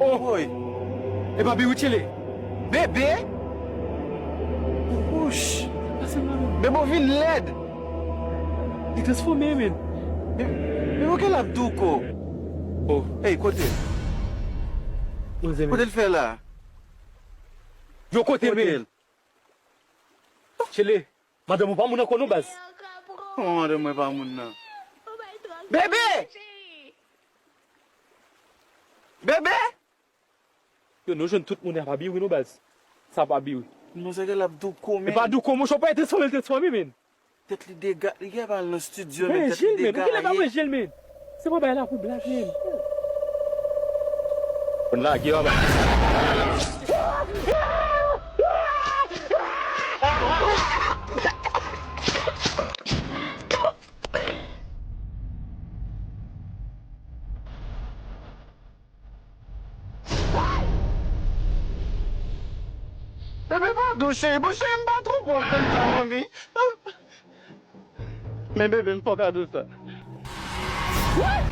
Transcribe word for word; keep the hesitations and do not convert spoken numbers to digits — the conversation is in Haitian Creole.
Woy. E pa Biwi Tchele. Bebe? Wouch. Bebe, w vin lèd. Li transfòme, men. Bebe, w gen lap douko. Oh. Ey, kote l? Kote l fè la? Yo, kote, men. Tchele, madanm ou pa moun ankò non, baz. Kòman madanm mwen pa moun nan? Bebe! Bebe! Yo, nou jwenn tout moun, a pa Biwi non, baz. Sa pa Biwi. Manzè gen lap douko, men. E pa douko, monchè, w pa transfòme, l transfòme, men. Tèt li dega, li gen pa al nan estidyo, men tèt li degaye. Jil, men, ou genlè pa wè Jil, men. Se pa bay la pou blag, men. Konn lage, papa. Bebe, padon, cheri. Bon, cheri, m pa twò bon konn sa, manmi. Men, bebe, m fè w kado sa.